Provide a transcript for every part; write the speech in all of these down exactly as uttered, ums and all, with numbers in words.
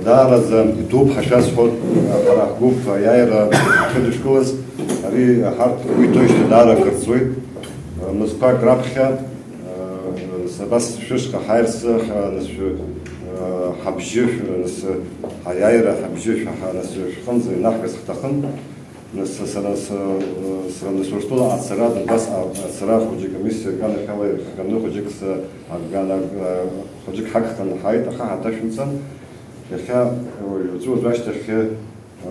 Даараӡа иҭоуп ҳәа шәасҳәоит, ҳара ҳгәыԥ аиааира ахьыдышәкылаз, ари ҳарҭ уи ҭоижьҭеи даара акыр ҵуеит. Мызқәак раԥхьа, нас абас шәышҟа ҳаирцы, нас шәы-, ҳабжьы, нас ҳаиааира ҳабжьы шәаҳа-, нас шәҟынӡа инаҳгаз ҳҭахын. Нас сара, сара, сара нас Урыстәыла ацара, Донбасс а-, ацара хәыҷык амиссиа аганахьала ирхханы хәыҷык са-, агана-, хәыҷык ҳагханы ҳааит, аха ҳаҭашәымҵан. Иахьа, уажәы, уаҵәы ашьҭахьы, а,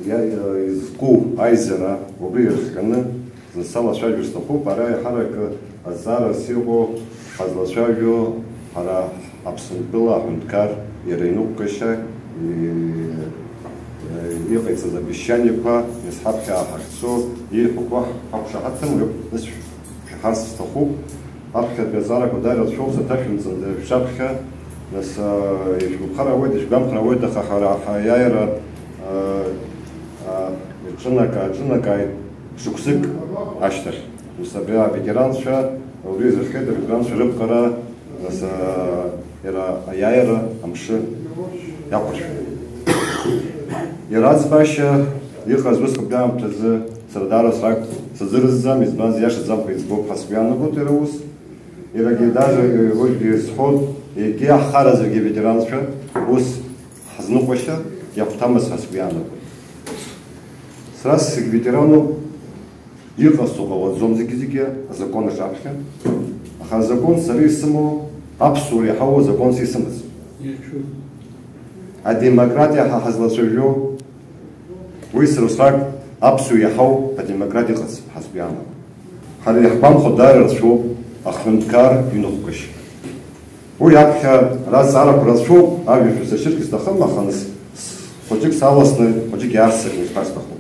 иа-, иа-, изку аизара убри ирхханы зны салацәажәар сҭахуп, ара еиҳарак азҵаарас иҟоу ҳазлацәажәо ҳара Аԥсынтәыла аҳәынҭқар иара иныҟәгашьа, и-, иҟаиҵаз обещаниақәа, нас ҳаԥхьа ҳахьцо, ииҳәақәо ҳақәшаҳаҭым, нас шәаҳарц сҭахуп. Аԥхьатәи азҵаарақәа даараӡа шәоуп, саҭашәымҵан шәаԥхьа, нас, а, ишәгәаԥхар ауеит, ишәгәамԥхар ауеит, аха ҳара ҳаиааира, а, а, иҿынака-, аҿынакааит шықәсык ашьҭахь. Нас абри аветеранцәа, убри изырхиеит аветеранцәа рыԥҟара, нас, а, иара аиааира амшын иақәыршәеит. Иара аӡбашьа иҟаз усҟантәи аамҭазы сара даара срак сазырызӡам, избанзар, иашаӡамкәа иӡбоуп ҳәа сгәы иаанагоит иара ус. Иарагьы даже, э, уигьы сҳәоит, егьи ҳхаразаргьы аветеранцәа ус ҳазныҟәашьа иахәҭамыз ҳәа сгәы иаанагоит. Сара зегь ветерануп, иҟасҵо ҟалаӡом зегьы-зегьы азакәан аҿаԥхьа. Аха азакәан сара исымоу, аԥсуара иаҳауа азакәанс исымаз. Адемократиа ҳа ҳазлацәажәо, уи сара усҟак аԥсуа иаҳау адемократ иҟаз ҳазгәы иаанагоит. Ҳара иаҳгәамԥхо даара рацәоуп аҳәынҭқар иныҟәгашьа. Уи аԥхьа ара азҵаарақәа рацәоуп, ажәа шәасыршьыргьы сҭахым, аха нас хәыҷык саласны, хәыҷык иаарццакны исҳәар сҭахуп.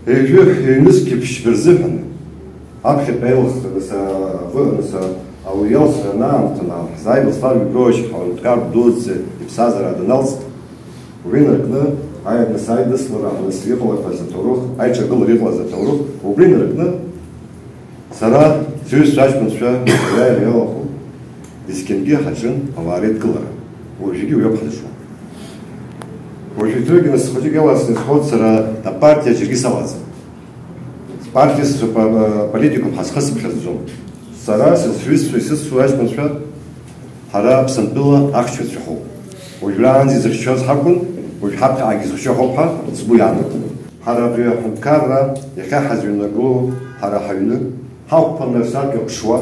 Ҩажәи ҩнызқьи ԥшьба рзыҳәан, аԥхьатәи аилыхра, нас, а, авы-, нас, а, ауаҩы иалсра анаамҭала, ҳзааигәаз Славик Петрович ҳаҳәынҭқар дуӡӡа иԥсҭазаара даналҵ, убри инаркны, аи-, нас аидыслара, нас иҟалақәаз аҭоурых, аиҿагылара иҟалаз аҭоурых, убри инаркны, сара сҩызцәа аҷкәынцәа иааира иалахәу, есқьынгьы ҳаҿын ауаа реидкылара. Уажәгьы уи ауп ҳзыҿу. Уажәы егьырҭгьы нас хәыҷык иаласны исҳәоит, сара апартиа џьаргьы салаӡам. Спартиа сыпа-, политикум ҳазхысып хьазӡом. Сара, са сҩызцәа, исыцу аҷкәынцәа, ҳара Аԥсынтәыла ахьчаҩцәа ҳауп. Уажәраанӡа изыхьчаз ҳакәын, уажә ҳаԥхьаҟагьы изыхьчо ҳауп ҳәа сгәы иаанагон. Ҳара абри аҳәынҭқарра иахьа ҳазҩанагылоу ҳара ҳаҩны, ҳахәԥаны асаркьа ԥшуа,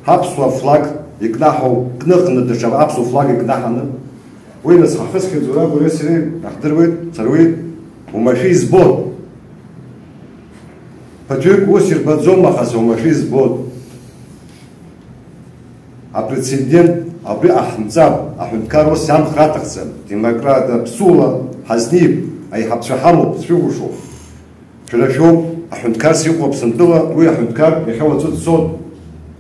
ҳаԥсуа флаг икнаҳау, кныхны даҽа аԥсуа флаг икнаҳаны, уи нас ҳахысхьеит, Зураб, уи сареи иаҳдыруеит, сара уи уамашәа избоит. Ԥыҭҩык ус ирбаӡом, аха са уамашәа избоит. Апрецедент абри ҟаҳҵап, аҳәынҭқар ус иамхра аҭахӡам, демократ, аԥсуала ҳазнип, аиҳабацәа ҳамоуп, сшәыкәыхшоуп. Шәара шәоуп, аҳәынҭқарс иҟоу Аԥсынтәыла, уи аҳәынҭқар иахьа уаҵәы дцоит.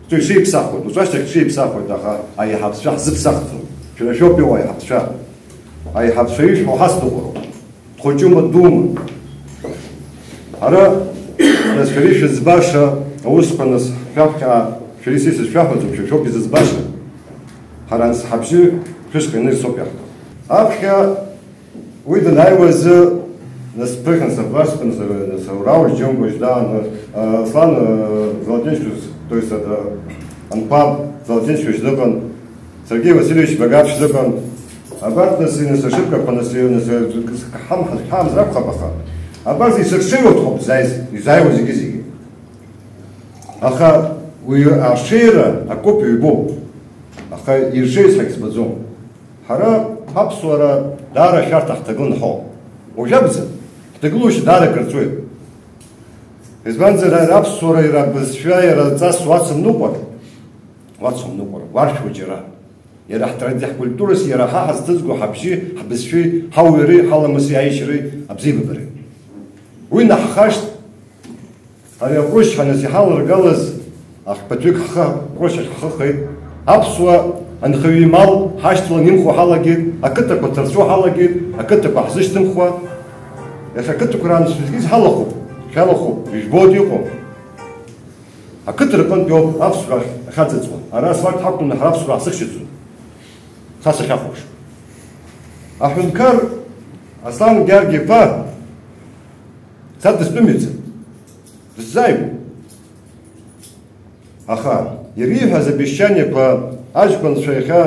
Уаҵәы ишиԥсахуеит, уаҵәы ашьҭахь ишиԥсахуеит, аха аиҳабацәа ҳзыԥсахӡом. Шәара шәоуп иҟоу аиҳабацәа. Аиҳабацәа ишәҳәо ҳасныҟәароуп. Дхәыҷума, дума? Ара, нас, шәара ишәыӡбаша аусқәа, нас, шәаԥхьа, шәара исыцыз шәаҳәаӡом, шәа шәоуп изыӡбаша. Ҳара, нас, ҳабжьы шәышҟа инырсоуп иаҳҭаху. Аԥхьа уи данааиуазы, нас, ԥыхьан сабгәасҭон, нас, Урал Џьонгәашь дааны, а, Аслан, а, Золотинчик, то есть, это, Анқәаб Золотинчик дыҟан, Сергеи Васильевич Багаԥшь дыҟан. Абарҭ, нас, нас, ашыԥкақәа, нас, нас, ҳамҳаз, ҳамз ракәхап, аха абарҭ исырҽеиуа дҟоуп зааиз, изааиуа зегьы-зегьы. Аха уи арҽеира акоуп ҩбоуп. Аха ирҽеиз ҳагьзбаӡом. Ҳара ҳаԥсуара даара шәарҭа ҳҭагылан ҳәоуп. Уажә акәӡам. Ҳҭагылоушьа даара акыр ҵуеит. Избанзар, ара аԥсуара иара абызшәа, иара аҵас уацымныҟәар, уацымныҟәар, уаршәуа џьара. Иара ҳтрадициа, ҳкультурас, иара ҳа ҳазҭызго ҳабжьи, ҳбызшәеи, ҳауаҩреи, ҳаламыси, аишьареи, абзиабареи. Уи наҳхашт, ари аҟәрышь ҳаназы иҳаларгалаз ахԥатәык ҳхы, аҟәрышь ахь ҳхыхеит. Аԥсуа анхаҩы имал ҳашьҭаланы имхуа ҳалагеит, ақыҭақәа ҭарцәуа ҳалагеит, ақыҭақәа ҳзышьҭымхуа. Иахьа ақыҭақәа раан шәызгьы ҳалахәуп, шәалахәуп, ижәбоит иҟоу. Ақыҭа рҟынтә иоуп аԥсуара ахьаҵыҵуа. Ара асфальт ҳақәтәаны ҳара аԥсуара ҳзыхьчаӡом. Са сахьахәаԥш. Аҳәынҭқар Аслан Гьаргь-иԥа са дыстәымҩаӡам, дысзааигәоуп. Аха иара ииҳәаз обещаниақәа аҷкәынцәа иахьа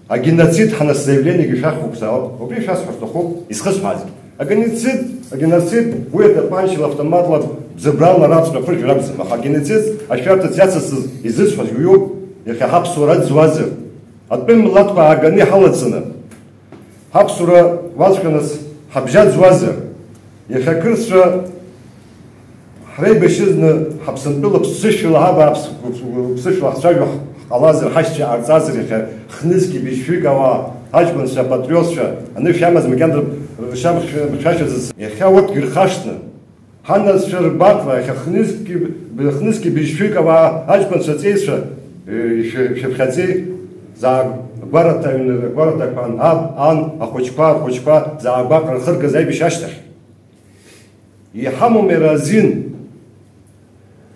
агеноцид ҳнас заявлениагьы шәахәаԥса ауп. Убри шәасҳәар сҭахуп, исхысҳәаазгьы. Агеноцид, агеноцид, уи атапанчала, автоматла, бзабрала раԥҵәара ԥыржәар акәӡам. Аха агеноцид ашәарҭац иацысҵаз изысҳәаз уиоуп, иахьа ҳаԥсуара аӡуазар, атәым милаҭқәа ааганы иҳалаҵаны, ҳаԥсуара уаҵәҟьа нас ҳабжьаӡуазар, иахьа ақырҭцәа ҳреибашьызны ҳаԥсынтәыла ԥсышәала ҳабааԥс-, ԥсышәала ҳцәажәо ҳҟалазар, ҳашьцәа ҟарҵазар, иахьа хнызқьи быжьшәҩык ауаа, аҷкәынцәа, апатриотцәа, анышә иамаз макьана ршьамхьшәашәаӡац, иахьа урҭ ирхашҭны, ҳанацәа ргәаҟра, иахьа хнызқьи, хнызқьи быжьшәҩык ауаа, аҷкәынцәа, аҵеицәа, э, ишәы-, ишәыԥхьаӡеи? Заа гәараҭа аҩны, гәараҭақәан, аб, ан, ахәыҷқәа, рхәыҷқәа, заа гәаҟра рхыргаз аибашьра ашьҭахь. Иҳамоума иара азин?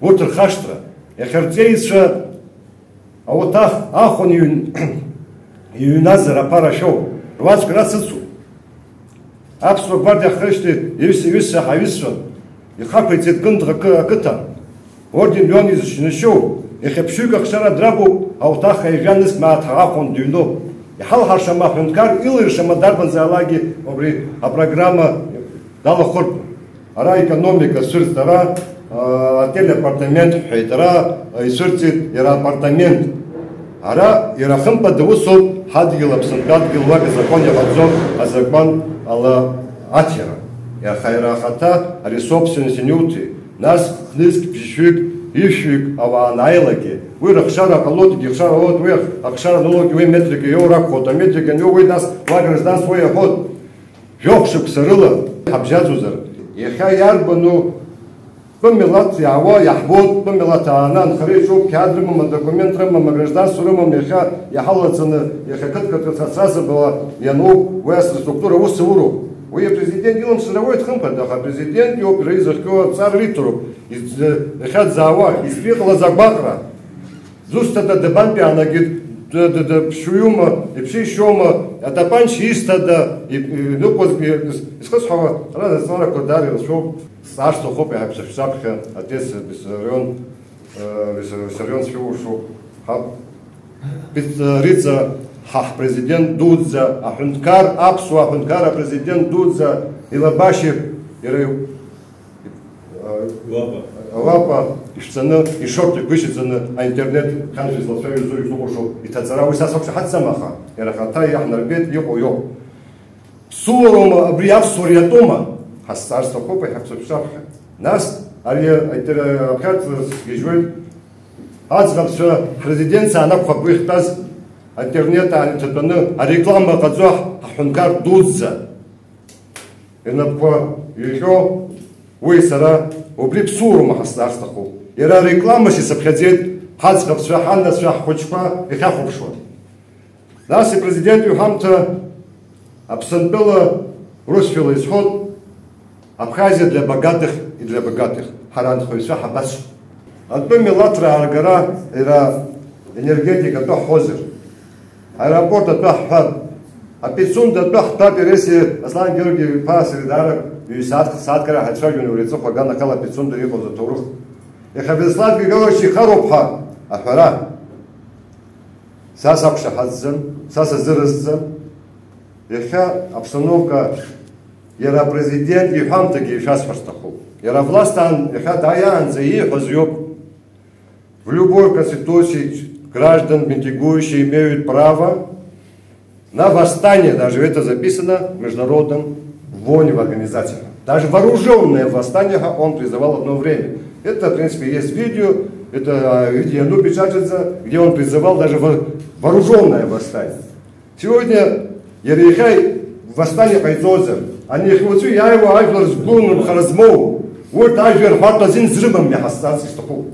Урҭ рхашҭра, иахьа рҵеицәа ауаҭах ахәаны иҩн-, иҩназар аԥара шәоуп, руаӡәк рацыцуп. Аԥсуа гвардиа ахрышьҭи иҩс-, иҩсра ҳаҩызцәа ихақәиҵеит Кындӷа ақы-, ақыҭан. Орден Леон изышьны шьоуп, иахьа ԥшьҩык ахшара драбуп, ауаҭах аҩажәа нызқь мааҭ ахәан дыҩноуп. Иҳалҳаршама аҳәынҭқар, илиршама дарбанзаалакгьы убри апрограмма далахәыртә. Ара аекономика цәырҵт, ара, а, отель апартамент ҳҳәеит, ара, а, ицәырҵит иара апартамент. Ара иара хымԥада усоуп, ҳадгьыл Аԥсынтәадгьыл уак азакәан иҟаҵоуп, азакәан ала аҭира. Иаха иара ахаҭа ари собственность аниуҭи, нас хнызқь, бжьшәҩык, ҩышәҩык ауаа анааилакгьы, уи рыхшара ҟалоит, егьи хшара ҟалоит, уи ахшара аналоггьы уи метрика иоур акәхоит, аметрика аниоу уи нас уа гражданство иаҳәоит. Жәохә шықәса рыла ҳабжьаӡозар, иахьа иарбану тәым милаҭ иаауа иаҳбоит, тәым милаҭ ааны анхара иаҿуп, қьаад рымам, адокумент рымам, агражданство рымам, иахьа иҳалаҵаны, иахьа қыҭ-қыҭ ацразабала иануп, уи астраструктура аус ауроуп. Уи апрезидент илымшар ауеит, хымԥада, аха апрезидент иоуп иара изыхҟьо аҵара риҭароуп, из-, иахьа дзаауа, изтәы иҟалаз агәаҟра. Зусҭада дабантәи аанагеит, д-, д-, д-, ԥшьҩума, иԥшишьоума, атапанча изҭада, и-, иныҟәоз, и-, ис-, исхысҳәаауа, ара азҵаарақәа даара ирацәоуп. Сҵаар сҭахуп, иаҳа бсышәҵаԥхьа, отец Виссарион, э, Виссарион сшәылшоуп. Ҳаб, пиццерица, ҳа ҳпрезидент дуӡӡа, аҳәынҭқар, аԥсуа аҳәынҭқар апрезидент дуӡӡа, илабашьып, иара Лапа. Лапа ишәҵаны, ишорт игәышьаҵаны, аинтернет хьаншәа излацәажәоз излыкәыршоу иҭаҵара, уи са сакәшо ҳаццам, аха иара ахаҭа иаҳнарбеит, иҟоу иоуп. Ԥсуароума абри аԥсуара иатәума? Ҳазҵаар сҭахуп, иҳаԥҵәаԥҵәаԥхьа. Нас, ари аинтер-, аԥхьарца сгьежьуеит, аӡӷабцәа ҳрезиденциа анакәхап уи ахьтәаз, аинтернет аан иҭатәаны ареклама ҟаҵо ҳ-, ҳҳәынҭқар дуӡӡа. Рнапқәа иҟьо, уи сара убри ԥсуароума ҳазҵаар сҭахуп. Иара арекламашьа сыԥхьаӡеит, ҳаӡӷабцәа, ҳанацәа, ҳхәыҷқәа иахьахәаԥшуа. Нас ипрезидент иҳәамҭа Аԥсынтәыла урысшәала изҳәоит, Абхазия для богатых и для богатых. Ҳара анхаҩцәа ҳабацо? Атәым милаҭра ааргара, иара енергетика атәы ҳҳәозар, аеропорт атәы ҳҳәап, апицунда атәы ҳҳәап, иареси Аслан Георги-иԥа сареи даара ҩ-сааҭк, сааҭк ара ҳаицәажәон уи аҵыхәа аганахьала апицунда иҟаз аҭоурых. Иахьа Виачлав Григорьевич ихароуп ҳәа аҳәара. Са сақәшаҳаҭӡам, са сазыразӡам. Иахьа обстановка, иара апрезидент иҳәамҭагьы ишәасҳәар сҭахуп. Иара авласт аан, иахьа дааиаанӡа ииҳәаз иоуп. В любой конституции граждан митингующие имеют право на восстание, даже это записано в международном ВОНе, в организациях. Даже вооружённое восстание, ха, он призывал одно время. Это, в принципе, есть видео, это, а, видео, ну, печатается, где он призывал даже во-, вооружённое восстание. Сегодня иара иахьа восстание ҟаиҵозар, ани иахьа уаҵәы иааиуа ажәлар згәы нырхара змоу, урҭ ажәа рҳәартә азин зрымам иаҳазҵаарц исҭахуп.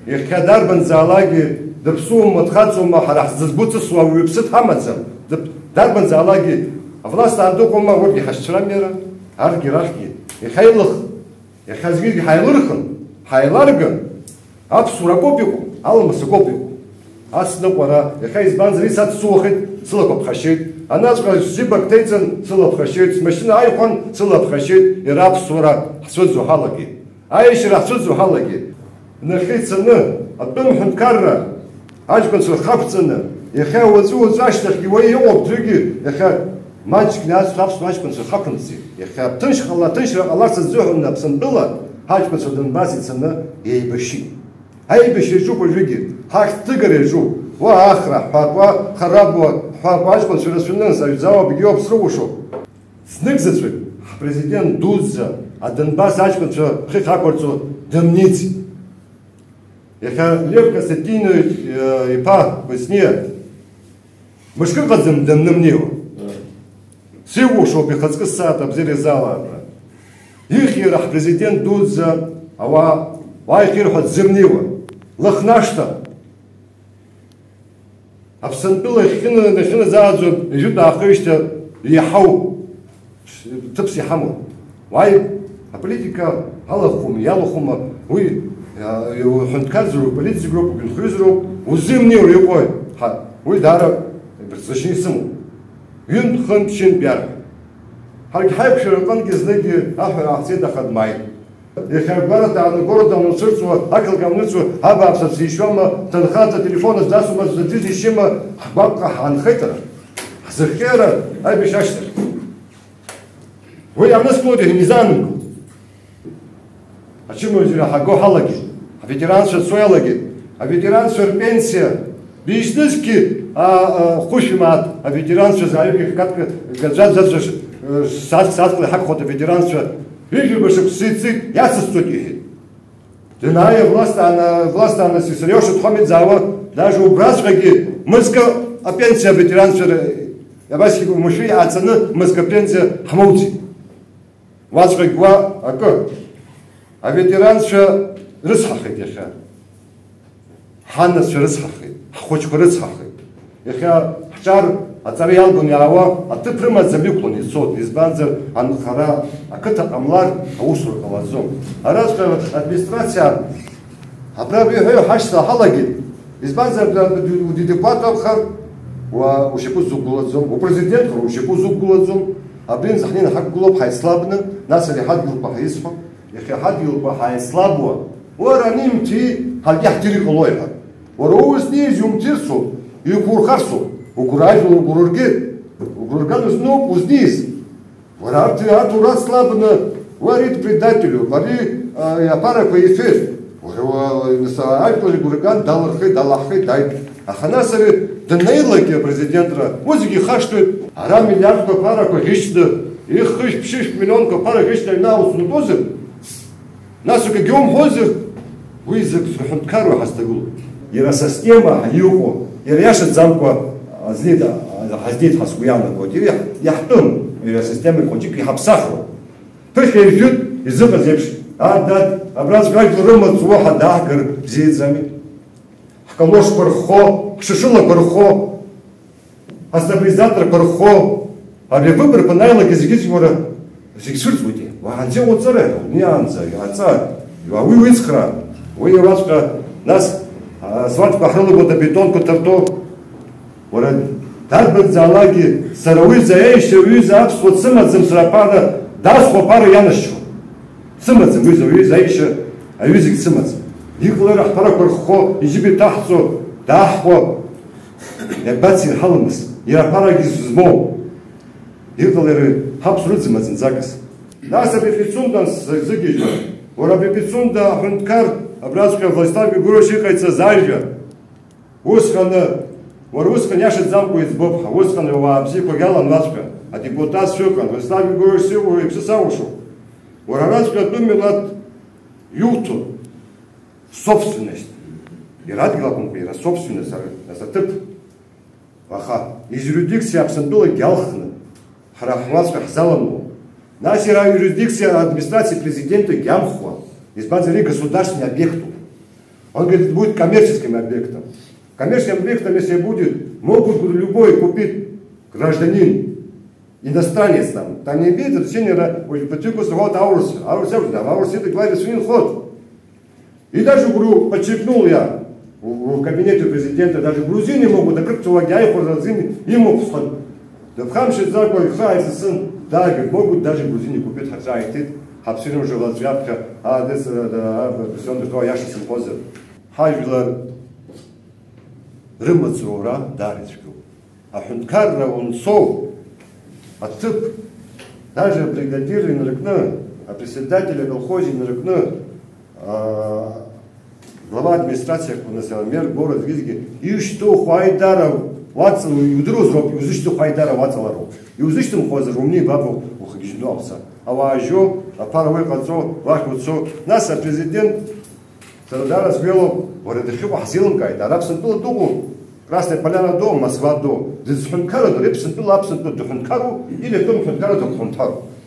Иахьа дарбанзаалакгьы дыԥсума, дхаҵоума, ҳара ҳзызгәыҵысуа ауаҩԥсы дҳамаӡам. Дыԥ-, дарбанзаалакгьы авласт аан дыҟоума, урҭгьы ҳашьцәам иара, арҭгьы рахьгьы. Иахьа илых, иахьа зегьы ҳаилырхын, ҳаиларган, аԥсуара акоуп иҟоу, аламыс акоуп иҟоу. Ацныҟәара, иахьа избанзар, исаццуахеит, сылақәа ԥхашьеит. Анаҵәҟьа зибак ҭеиҵан, сыла ԥхашьеит, смашьына ааихәан, сыла ԥхашьеит, иара аԥсуара ҳцәыӡу ҳалагеит. Аиашьара ҳцәыӡу ҳалагеит. Нахьхьи ицаны, атәым ҳәынҭқарра аҷкәынцәа рхы ақәҵаны, иахьа уаҵәы-уаҵәы ашьҭахьгьы уа иҟоуп, ӡәгьы иахьа маҷк иаҵәа аԥсуа аҷкәынцәа рхы ақәымҵит. Иахьа ҭынч ҟала-, ҭынчра ҟаларц азыҳәан Аԥсынтәыла ҳаҷкәынцәа Донбасс ицаны еибашьит. Аибашьра иаҿуп уажәыгьы, ҳахьтә ҭыгара иаҿуп. Уа Ахра ҳәа, уа Харабуа ҳәа, аҷкәынцәа рацәаны, саҩӡауа бгьоуп срыкәашоуп. Знык заҵәык ҳпрезидент дуӡӡа Адонбасс аҷкәынцәа хыхь ақәырҵо дымнеицт. Иахьа Лев Константинович, э, иԥа Кәыҵниа мышкы ыҟаӡам даннымнеиуа. Сикәыхшоуп ихаҵкы ссааҭ абзиара изаалаара. Ихьи иара ҳпрезидент дуӡӡа ауаа уааихьи рҳәа дзымнеиуа. Лыхнашҭа. Аԥсынтәыла иахьхьыны-, иахьыназааӡо ижәытә аахижьҭеи иаҳау ҭыԥс иҳамоу. Уааи, аполитика алахәума, иалахәума, уи, а, уҳәынҭқарзароуп, политикзароуп, угәынхаҩызароуп, узымнеиуа иҟои? Ҳа, уи даара ирзашьны исымоуп. Ҩынтә, хынтә, ԥшьынтә иарҳәоит. Ҳаргьы ҳаиқәшәара рҟынгьы зныкгьы аҳәара ҟаҳҵеит, аха дмааит. Иахьа агәараҭа аанагоит, дануцәырҵуа, ақалақь ануцәа, абааԥс, аӡә сишьуама, ҭынхаҵа телефон аӡә дасума, аӡә зишьыма, ҳгәаҟра ҳаанхеит ара. Ҳзыхҟьара аибашьра ашьҭахь. Уи иаанызкылоит ҳәа изаанымгылт. Ачымазара ҳаго ҳалагеит, аветеранцәа цо иалагеит, аветеранцәа рпенсиа, бизнесгьы, а, а, хәышә мааҭ аветеранцәа зааҩык ихкатка гаӡәаӡәаӡәа, э, сааҭк, сааҭкла иҳагхоит аветеранцәа, ҩажәаба шықәса иҵит, иацысҵоит иҳәеит. Данааи авласт аана-, авласт ааныс исыриашоит ҳәа миӡаауа, даже убраҵәҟьагьы мызкы апенсиа аветеранцәа р-, абас умашәа иааҵаны мызкы апенсиа ҳмоуӡеит. Уаҵәҟьагь уа акы. Аветеранцәа рыцҳахеит иахьа. Ҳанацәа рыцҳахеит, ҳхәыҷқәа рыцҳахеит. Иахьа ҳҿар аҵара иалгон иаауа аҭыԥ рымаӡам иқәланы ицоит, избанзар, анхара ақыҭа ҟамлар аусура ҟалаӡом. Араҵәҟьа администрациа абра иҳәо ҳашьҭа ҳалагеит, избанзар, удедепуат акәхар, уа ушьапы зықәгылаӡом, упрезидентхар ушьапы узықәгылаӡом, абринӡа ҳнеины ҳақәгылоуп ҳаицлабны, нас ари ҳадгьылқәа ҳаизҳәо, иахьа ҳадгьылқәа ҳаицлабуа, уара ани имҭи, ҳаргьы ҳдир иҟалои ҳәа. Уара узнеиз иумҭирцоуп, иуқәурхарцоуп, угәра ажәла угәра ургеит, угәра урган узнуп узнеиз. Уара арҭ, арҭ урацлабны, уа арит предателю, ари, а, аԥарақәа ифеит. Уара, уа, уа, нас, ажәлар игәра ган далырхеит, далаҳхеит, дааит. Аха нас ари даннеилак апрезидентра, уи зегьы ихашҭуеит. Ара миллиардқәа аԥарақәа ӷьычны, ихышә-ԥшьышә миллионқәа аԥара ӷьычны аҩны аус зутәозар, нас акгьы умҳәозар, уи закә ҳәынҭқарроу ҳазҭагылоу? Иара асистема ҳа иҟоу, иара иашаӡамкәа ҳазнеит, ҳазнеит ҳәа сгәы иаанагоит. Иара иаҳ-, иаҳтәым, иара асистема хәыҷык иҳаԥсахуа. Ԥыхьа ижәытә изыҟаз еиԥш, дад, дад, абраҵәҟьа ажәлар рымаҵ уаҳа дааҳгар бзиаӡами? Ҳкалошқәа рххо, ҳшышылақәа рххо, астабилизаторқәа рххо, абри авыборқәа анааилак зегьы-зегьы уара зегь цәырҵуеитеи? Уаанӡа иҟоуҵара, униаанӡа, иааҵа, уи уицхраа, уи иауаҵәҟьа, нас, асфальтқәа ҳрылагоит, абетонқәа ҭарҭәо. Уара, дарбанзаалакгьы, сара уҩыза аиашьа, уҩыза аԥсуа дсымаӡам, сара аԥара, дасхәа аԥара ианашьчуа. Сымаӡам, уҩыза, уҩыза аиашьа, аҩызагь сымаӡам. Иҟалара ҳԥарақәа рххо, иџьыба иҭаҳҵо, дааҳхәо. Иабацеи ҳаламыс, иара аԥарагьы змоу. Иҟалеи ҳаԥсуа рыӡмаӡ нҵакыс. Нас абри Пицунда зыгьежьуа. Уара абри Пицунда аҳәынҭқар, абраҵәҟьа Владислав Григорьевич иҟаиҵаз ажәа. Усҟаны, уара усҟан иашаӡамкәа иӡбоуп ҳәа, усҟан ауаа бзиақәак иалан уаҵәҟьа, адепутатцәа ыҟан, Владислав Григорьевич сыҟоу иԥсы саушоуп. Уара араҵәҟьа атәым милаҭ иуҭо, собственность. Иара адгьыл акәымкәа, иара собственность, ара, нас аҭыԥ. Аха изиурисдикциа Аԥсынтәылагьы иалхны, ҳара ҳуаҵәҟьа ҳзаламло. Нас иара аиурисдикциа администрациа президентагьы иамхуа, избанзар, ари государственный объектуп. Он, говорит, будет коммерческим объектом. Коммерческим объектом, если будет, могут, говорит, любой купить гражданин, иностранец там, там не имеет значения, да, ой, по типу вот аурус, аурус, аурус, да, аурус это говорит, свин ход. И даже, говорю, подчеркнул я, В кабинете у президента даже грузины могут, акырцуагьы аихәара азин имоуп сҳәан. Дыԥхамшьаӡакәа ихы ааиҵысын, даагеит, могут даже грузины купить ҳарҿааиҭит, ҳаԥсыжымшала аҵәҩаԥхьа аадыҵра, да, да, да, да, да, да, иаша сымҳәозар. Ҳажәлар рымаҵура даара ицәгьоуп. Аҳәынҭқарра унцо аҭыԥ, даже абригадир инаркны, апредседатель аколхоз инаркны, аа, глава администрациа акәны, сара мер город зегьы-зегьы, иушьҭоу хәаидара уаҵала, иудыруазароуп, иузышьҭоу хәаидара уаҵалароуп. Иузышьҭымхуазар, умни бабо ухагьежьну аҟәса. Ауаа жьо, аԥара уа иҟаҵо, уахь уцо. Нас апрезидент, сара даара сгәеилоуп, уара дахьыҟоу ҳзеилымкааит, ара Аԥсынтәыла дыҟоуп, Красная Поляна ду, Москва ду, дызҳәынҭқарра ду, ари Аԥсынтәыла, Аԥсынтәыла дыҳәынҭқару, или акыр ҳәынҭқарра дыхәынҭару?